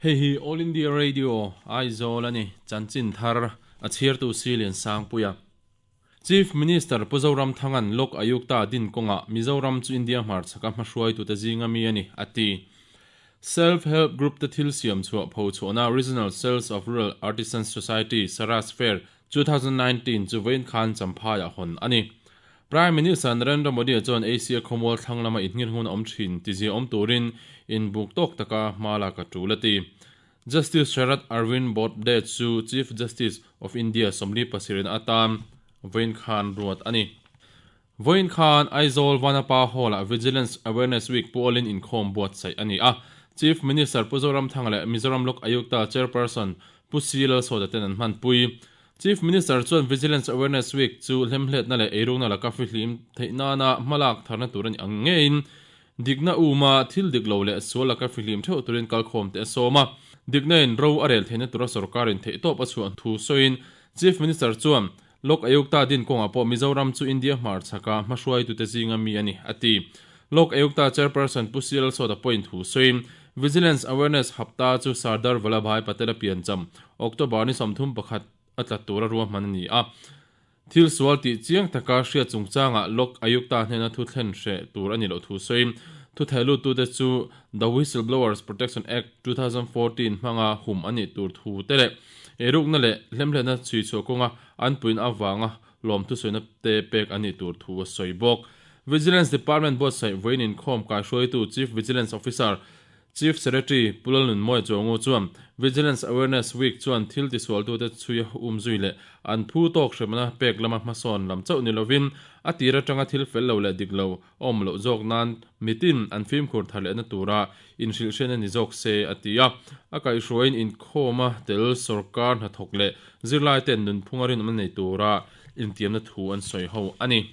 Hei hi All India Radio, Aizawl a ni. Chanchin thar a chhiartu Silian Sangpuia. Chief Minister Pu Zoramthanga'n Lok Ayukta din kawngah Mizoram chu India hmarchhaka hmahruaitute zinga mi a ni, a ti. Self Help Group te thil siam chhuah pho chhuahna Regional Sales of Rural Artisans Society, Saras Fair, 2019 chu vawiin khan Champhaiah hawn a ni. Prime Minister Narendra Modi-a chuan Asia khawmual thlang lama inngirhmun a awm thin tizia awm turin inbuk tawk taka hma lak a tul a ti. Justice Sharad Arvind Bobde chu Chief Justice of India 40 pasarihna atan vawiin khan ruat a ni. Vawiin khan Aizawl Vanapa Hall-ah Vigilance Awareness Week pualin inkhawm buatsaih a ni a. Chief Minister Pu Zoramthanga leh Mizoram Lok Ayukta Chairperson Pu C Lalsawta ten an hmanpui. Chief Minister chuan Vigilance Awareness Week chu hlemhletna leh eirukna laka fihlim theih nana hmalak tharna tur a ni ang ngeiin dikna uma thil dik lo leh sual laka fihlim theuh turin kalkhawm te a sawm a. Dikna in ro a rel theihna tura sorkarin theihtawp a chhuah thu sawiin Chief Minister chuan Lok Ayukta din kawngah pawh Mizoram chu India hmarchhaka hmahruaitute zinga mi a ni, a ti. Lok Ayukta Chairperson Pu C Lalsawta pawhin thu sawiin Vigilance Awareness Hapta chu Sardar Vallabhbhai Patel-a piancham, October ni 31 a tla tura ruahman a ni a. Thil sual tih chiang taka hriat chungchangah Lok Ayukta hnena thu thlen hreh tur a ni loh thu sawiin thu thehluttute chu The Whistleblowers Protection Act, 2014 hmanga hum a nih tur thu te leh eirukna leh hlemhletna chhuichhuah kawnga an puin avanga lawmthusawina te pek a nih tur thu a sawi bawk. Vigilance Department buatsaih vawiin inkhawm kaihruaitu Chief Vigilance Officer, Chief Secretary Pu Lalnunmawia Chuangu chuan Vigilance Awareness Week chuan thil tisualtute chhui um zui leh an phu tawk hremna pek lama hmasawn lam chauh ni lovin a tir atanga thil fel lo leh dik lo a awm loh zawk nan mitin an fimkhur thar lehna tura inhrilhhriatna ni zawk se a ti a. A kaihhruaiin inkhawma tel sawrkar hnathawk leh zirlaite'n nunphunga rinawmna nei tura intiamna thu an sawi ho a ni.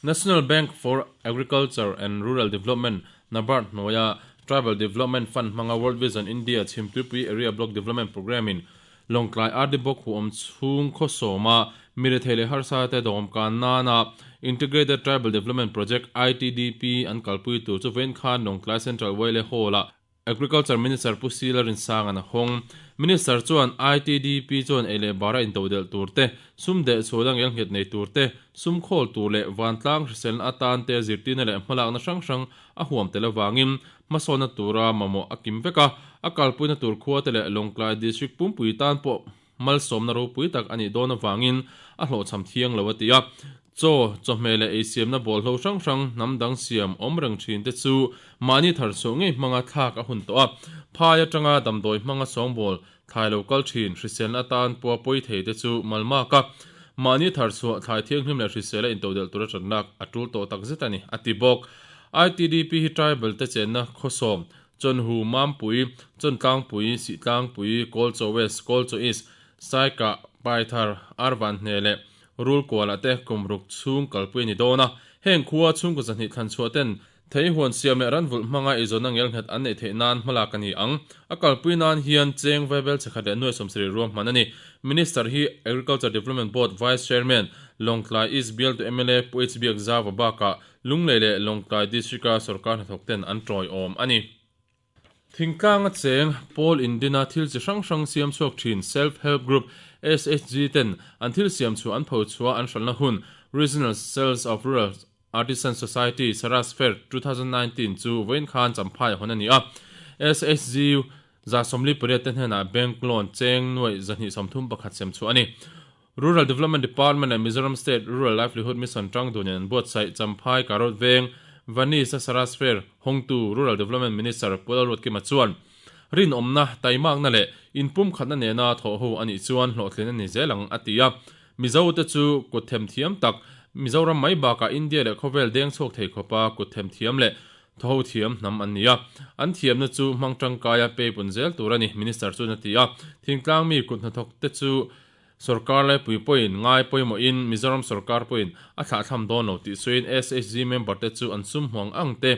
National Bank for Agriculture and Rural Development, NABARD, hnuaia Tribal Development Fund hmanga World Vision India Chhimtuipui Area Block Development Programme-in Lawngtlai RD Bawk huam chhung khaw sawma mi rethei leh harsa te dawmkan nana Integrated Tribal Development Project, ITDP, an kalpui tur chu vawiin khan Lawngtlai Central Wile Hall-ah Agriculture Minister Pu Sila Rinsanga'n a hawng. Minister chuan ITDP chuan ei leh bara intodelh tur te, sum deh chhuah dang elnghet nei tur te, sum khawl tur leh vantlang hriselna atan te zirtirna leh hmalakna hrang hrang a huam tel avangin hmasawnna tura mamawh a kim vek a, a kalpuina tur khuate leh Lawngtlai District pumpui tan pawh malsawmna ropui tak a nih dawn avangin a hlawhchham thiang lo a ti a. Chaw, chawhmeh leh eisiamna bawlhlo hrang hrang hnam dang siam awm reng thin te chu mahni thar chhuah ngei hmanga thlak a hun tawh a. Phai atanga damdawi hmanga sawngbawl thlai lo kal thin hriselna atan pawha pawi thei te chu malmak a, mahni thar chhuah thlai thianghlim leh hrisela intodelh tura tanlak a tul tawh tak zet a ni, a ti bawk. ITDP hi tribal te chenna khawsawm, Chawnhu, Mampui, Chawntlangpui, Sihtlangpui, Kawlchaw West, Kawlchaw East, Saikah, Paithar, Arvanhne leh Rulkualah te kum ruk chhung kalpui a ni dawn a. Heng khua chhungkaw 200 thlan chhuah ten thei huan siam leh ranvulh hmanga eizawnna ngelnghet an neih theih nan hmalak a ni ang. A kalpui nan hian cheng vaibel chhekhat leh nuai 70 ruahman a ni. Minister hi Agriculture Development Board Vice Chairman, Lawngtlai East bialtu mla Pu H Biakzauva bakah Lunglei leh Lawngtlai District-a sawrkar hnathawk ten an tawiawm a ni. Thingtlanga cheng, Pawl Indina thil chi hrang hrang siam chhuak thin Self Help Group, SHG, ten an thil siam chhuah an pho chhuah an hralhna hun Regional Sales of Rural Artisan Society, Saras Fair, 2019 chu vawiin khan Champhai a hawn a ni a. SHG 48 te hnenah bank loan cheng nuaih 231 sem chhuah a ni. Rural Development Department leh Mizoram State Rural Livelihood Mission tang dunin an buatsaih Champhai Karot Veng Vanisa Saras Fair hawngtu Rural Development Minister Pu Lalruatkima chuan rinawmna, taimakna leh inpumkhatna nena thawh ho a nih chuan hlawhtlin a ni zel ang a ti a. Mizo te chu kut themthiam tak, Mizoram mai bakah India leh khawvel deng chhuak thei khawpa kut themthiam leh thaw ho thiam hnam an ni a. An thiamna chu hmang tangkaia pei pun zel tur a ni, Minister chuan a ti a. Thingtlang mi kut hnathawk te chu Sorkar laipui pawhin ngai pawimawhin Mizoram sorkar pawhin a thlahthlam dawn lo tih sawiin SHG member te chu an sum hmuang ang te.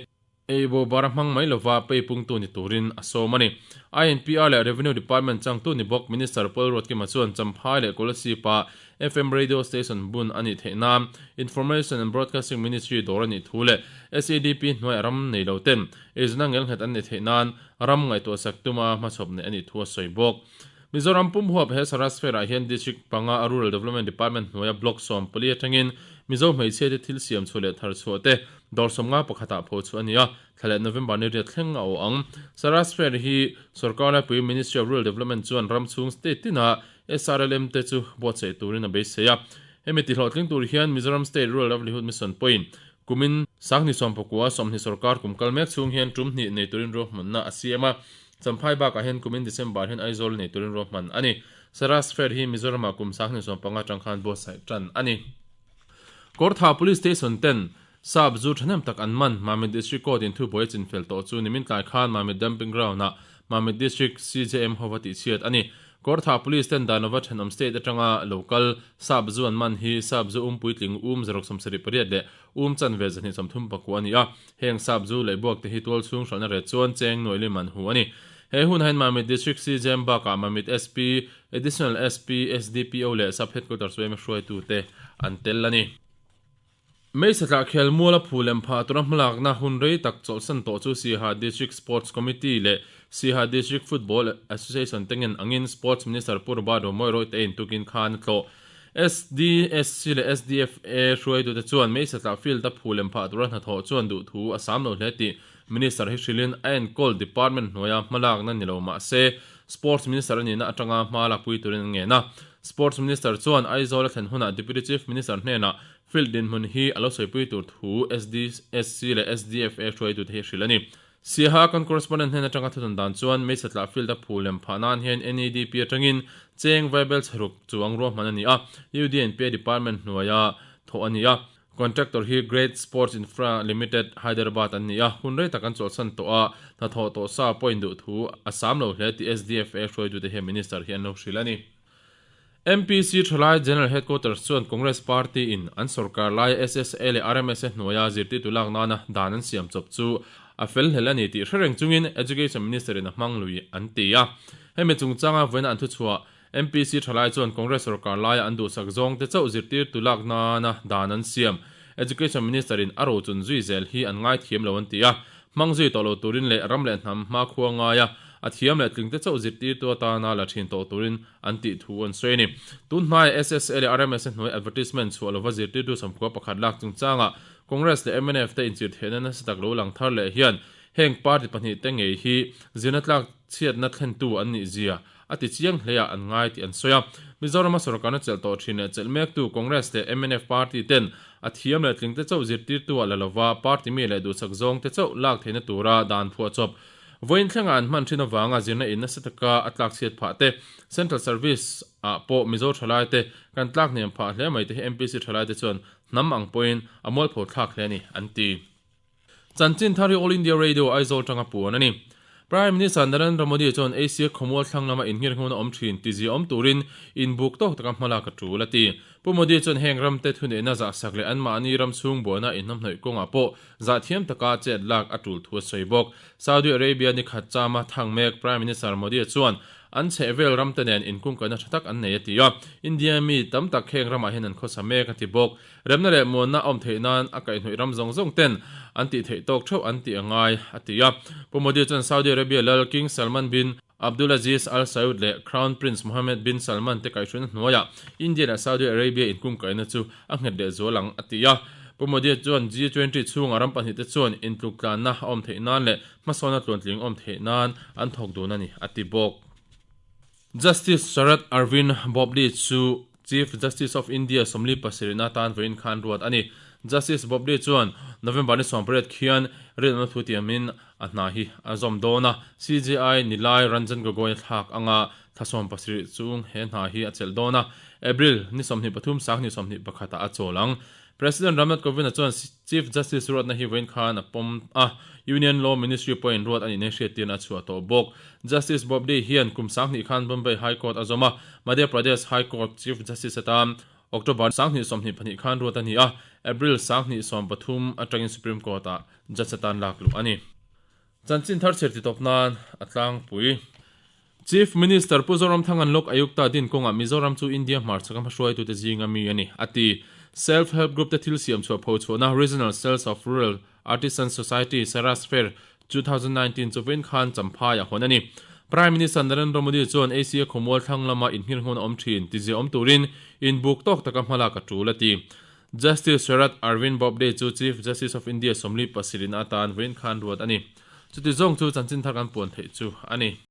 Eibo bar a hmang mai lova peipungtu ni turin a sawm a ni. INPR leh Revenue Department changtu ni bawk Minister Paul Ruatkima chuan Champhai leh Kolasib-ah FM Radio Station bun a nih theih nan Information and Broadcasting Ministry dawr a nih thu leh SEDP hnuaiah ram nei lo ten eizawnna ngelnghet an neih theih nan ram ngaihtuahsak tuma hmachhawp neih a nih thu a sawi bawk. Mizoram pum huap he Saras Fair ah hian District panga a Rural Development Department hnuaia Block 14 atangin Mizo hmeichhia te thil siam chhuah leh thar chhuah te dawr 50 pakhat ah pho chhuah a ni a, thla leh November ni riat thleng a awh ang. Saras Fair hi Sorkar laipui Ministry of Rural Development chuan ram chhung state tinah SRLM te chu buatsaih turin a beisei a. Hemi tihlawhtling tur hian Mizoram State Rural Livelihood Mission pawhin kumin 2019 20 sorkar kum kal mek chhung hian tum hnih nei turin ruahmanna a siam a. Champhai bakah hian kumin December hian Aizawl nei turin ruahman a ni. Saras Fair hi Mizoramah kum 2015 atang khan buatsaih tan a ni. Kawrthah Police Station ten Sap zu thahnem tak an man Mamit District Court in thubuai a chinfel tawh chu nimin tlai khan Mamit Dumping Ground ah Mamit District CJM hova tihchhiat a ni. Kawrthah Police ten Danova thenawm state atanga lo kal Sap zu an man hi Sap zu um puitling um 078 leh um chanve 234 a ni a. Heng Sap zu leh buak te hi tual chhung hralhna ret chuan cheng nuai lim an hu a ni. He hun ah hian Mamit District CJM bakah Mamit SP, Additional SP, SDPO leh Sub Headquarters yma hruaitute an tel a ni. Hmeichhe tlah khel mual a phu lem phah tura hmalakna hun rei tak chawlhsan tawh chu Siaha District Sports Committee leh Siaha District Football Association te ngen angin Sports Minister Pu Robert Romawia Rawite intukin khan a tlawh. SDSC leh SDFA hruaitute chuan hmeichhe tlah field a phu lem phah tura hnathawh chuan duhthu a sam lo hle tih Minister hi hrilhin a enkawl department hnuaia hmalakna ni lo mah se Sports Minister a nihna atanga hma lakpui turin an ngen a. Sports Minister chuan Aizawl a thlen hunah Deputy Chief Minister hnenah Field dinhmun hi a lo sawipui tur thu SDSC leh SDFA hruaitute hi a hrilh a ni. Siaha kan correspondent hnen atanga thuthawn dan chuan Meichhe tlah field a phu lem phah nan hian NEDP atangin cheng vaibel chheruk chuang ruahman a ni a, UDNPA department hnuaia thawh a ni a. Contractor hi Great Sports Infra Limited, Hyderabad an ni a, hun rei tak an chawlhsan tawh a, hnathawh tawh sa pawh induh thu a sam lo hle tih SDFA hruaitute hian Minister hi an lo hrilh a ni. MPC Thalai General Headquarters chuan Congress Party in an sorkar laia SSA leh RMSA hnuaia zirtirtu lak nana dan an siam chawp chu a fel hlel a ni tih hre reng chungin Education Minister in a hmang lui an ti a. Hemi chungchanga vawiina an thuchhuah MPC Thalai chuan Congress sorkar laia an duhsak zawngte chauh zirtirtu lak nana dan an siam Education Minister in a rochun zui zel hi an ngaithiam lo an ti a. Hmang zui tawh lo turin leh ram leh hnam hmakhua ngaia a thiam leh tlingte chauh zirtirtu atana la thin tawh turin an tih thu an sawi a ni. Tun hnaia SSA leh RMSA hnuai advertisement chhuah lova zirtirtu samkhua pakhat lak chungchangah Congress leh mnf te inchirhtheihna nasa tak lo lang thar leh hian heng party pahnih te ngei hi zirna tlak chhiatna thlentu an nih zia a ti chiang hle ah an ngai tih an sawi a. Mizorama sorkarna chelh tawh thin leh chelh mektu Congress leh mnf party ten a thiam leh tlingte chauh zirtirtu ah la lova party mi leh duhsak zawngte chauh lak theihna tura dan phuahchawp Vawiin thlengah an hman thin avanga zirna in nasa taka a tlak chhiat phah te, Central Service ah pawh Mizo thalai te kan tlak hniam phah hle mai te hi MPC thalai te chuan hnam ang pawhin a mualpho thlak hle a ni, an ti. Chanchin thar hi All India Radio Aizawl tanga puan a ni. Prime Minister Narendra Modi chuan Asia khawmual thlang lama inngirhngawna awm thin tizia awm turin inbuk tawk taka hmalak a tul a ti. Pu Modi chuan heng ramte thuneihna zahsak leh anmahni ram chhung buaina inhnamhnawih kawngah pawh zahthiam taka chet lak a tul thu a sawi bawk. Saudi Arabia ni khat chama thang mek Prime Minister Modi chuan an chhehvel ramte nen inkungkaihna tha tak an nei a ti a, India mi tam tak heng ramah hian an khawsa mek a ti bawk. Remna leh muanna a awm theih nan a kaihhnawih ram zawng zawng ten an tih theih tawk theuh an tih a ngai a ti a. Pu Modi chuan Saudi Arabia lal King Salman bin Abdulaziz Al Saud leh Crown Prince Mohammed bin Salman te kaihhruaina hnuaiah India leh Saudi Arabia inkungkaihna chu a nghet leh zual ang a ti a. Pu Modi chuan G20 chhunga ram pahnihte chuan intluktlanna a awm theih nan leh hmasawnna tluantling awm theih nan an thawk dun a ni a ti bawk. Justice Sharad Arvind Bobde chu Chief Justice of India 47 atan vawiin khan ruat a ni. Justice Bobde chuan November ni 18 khian rinawmna thu tiamin a hna hi a zawm dawn a, CJI Nilai Ranjan Gogoi a thlak anga thla 17 chung he hna hi a chelh dawn a, April ni 23 sanghnih 21 ah a chawl ang. President Ramnath Kovind-a chuan Chief Justice ruatna hi vawiin khan a pawm a, Union Law Ministry pawhin ruat a nihna hriattirna a chhuah tawh bawk. Justice Bobde hian kum 2000 khan Bombay High Court a zawm a, Madhya Pradesh High Court Chief Justice atan. October 2022 khan ruat a ni a, April 2030 atangin Supreme Court-ah judge atan lak luh a ni. Chanchin thar chhiar titawp nan a tlangpui. Chief Minister Pu Zoramthanga'n Lok Ayukta din kawngah Mizoram chu India hmarchhaka hmahruaitute zinga mi a ni, a ti. Self Help Group te thil siam chhuah pho chhuahna Regional Sales of Rural Artisan Society, Saras Fair, 2019 chu vawiin khan Champhai a hawn a ni. Prime Minister Narendra Modi chuan Asia khawmual thlang lama inhngirnghawn a awm thin tizia awm turin inbuk tawk taka hmalak a tul a ti. Justice Sharad Arvind Bobde chu Chief Justice of India 47 atan vawiin khan ruat a ni. Chuti zawng chu chanchin thar kan puan theih chu a ni.